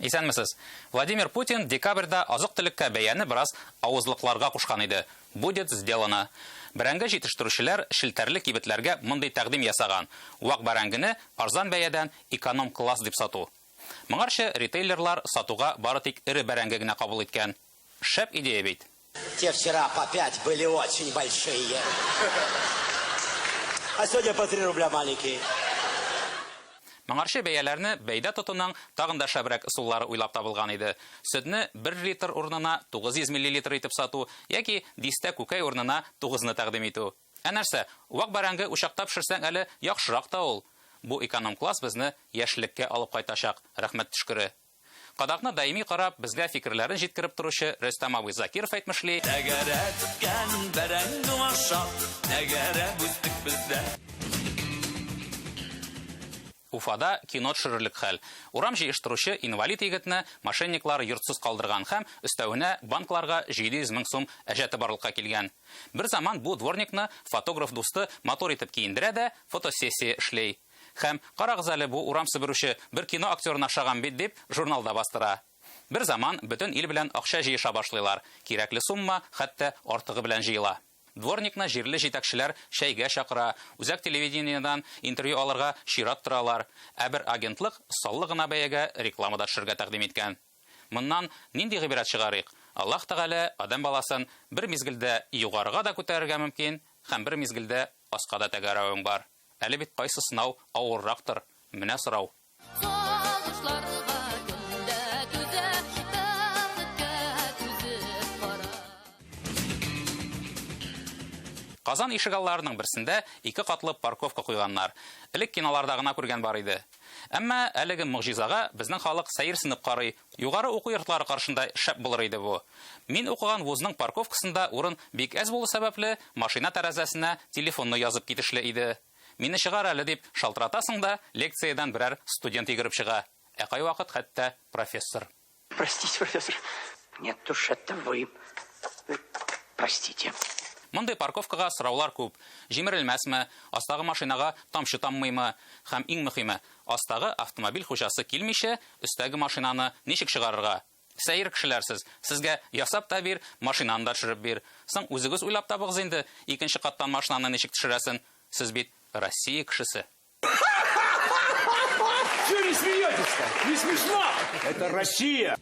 Исәнмесез. Владимир Путин декабрьдә азык-төлеккә бәяне бераз авызлыкларга кушкан иде. Будет сделано. Бәрәңге җитештерүчеләр челтәрле кибетләргә мондый тәкъдим ясаган, вак бәрәңгене арзан бәядән эконом-класс дип сату. Моңарчы ритейлерлар сатуга бары тик эре бәрәңге генә кабул иткән. Шәп идея бит! Те вчера по пять были очень большие. А сегодня по 3 рубля маленькие. Моңарчы бәяләрне бәйдә тотуның тагын да шәбрәк ысуллары уйлап табылган иде. Сөтне бер литр урынына 900 миллилитр итеп сату яки дистә күкәй урынына тугызны тәкъдим итү. Ә нәрсә, вак бәрәңге учакта пешерсәң әле яхшырак та ул. Бу эконом-класс безне яшьлеккә алып кайтачак, рәхмәт төшкере. Кадакны даими карап, безгә фикерләрен җиткереп торучы Рөстәм абый Закиров әйтмешли, Тәгәрәткән бәрәңге ашап, тәгәрәп үстек без дә. Уфада кино төшерерлек хәл. Урам җыештыручы инвалид егетне мошенниклар йортсыз калдырган һәм, өстәвенә, банкларга 700 мең сум әҗәте барлыкка килгән. Берзаман бу дворникны фотограф дусты матур итеп киендерә дә, фотосессия эшли. Һәм, карагыз әле, бу урам себерүче бер кино актерына ошаган бит, дип, журналда бастыра. Берзаман бөтен ил белән акча җыеша башлыйлар, кирәкле сумма хәтта артыгы белән җыела. Дворникны җирле җитәкчеләр чәйгә чакыра, үзәк телевидениедән интервью алырга чират торалар, ә бер агентлык саллы гына бәягә реклама да төшерергә тәкъдим иткән. Моннан нинди гыйбрәт чыгарыйк? Аллаһ Тәгалә адәм баласын бер мизгелдә югарыга да күтәрергә мөмкин һәм бер мизгелдә аска да тәгәрәвең бар. Әле бит кайсы сынау авыррактыр, менә сорау. Сагышларга кем дә түзә, бәхеткә түзеп кара. Казан ишегалларының берсендә ике катлы парковка куйганнар. Элек киноларда гына күргән бар иде. Әмма әлеге могҗизага безнең халык сәерсенеп карый. Югары уку йортлары каршында шәп булыр иде бу. Мин укыган вузның парковкасында урын бик әз булу сәбәпле, машина тәрәзәсенә телефонны язып китешле иде. Мине чыгар әле дип шалтыратасың да, лекциядән берәр студент йөгереп чыга. Ә кайвакыт хәтта профессор. Простите, профессор. Нет уж, это вы. Простите. Мондый парковкага сораулар күп. Җимерелмәсме, астагы машинага тамчы таммыймы? Һәм иң мөхиме, астагы автомобиль хуҗасы килмичә, өстәге машинаны ничек чыгарырга? Сәер кешеләр сез. Сезгә ясап та бир, машинаны да төшереп бир. Соң үзегез уйлап табыгыз инде, икенче каттан машинаны ничек төшерәсен. Сез бит Россия кешесе. Чего не смеетесь-то? Не смешно? Это Россия!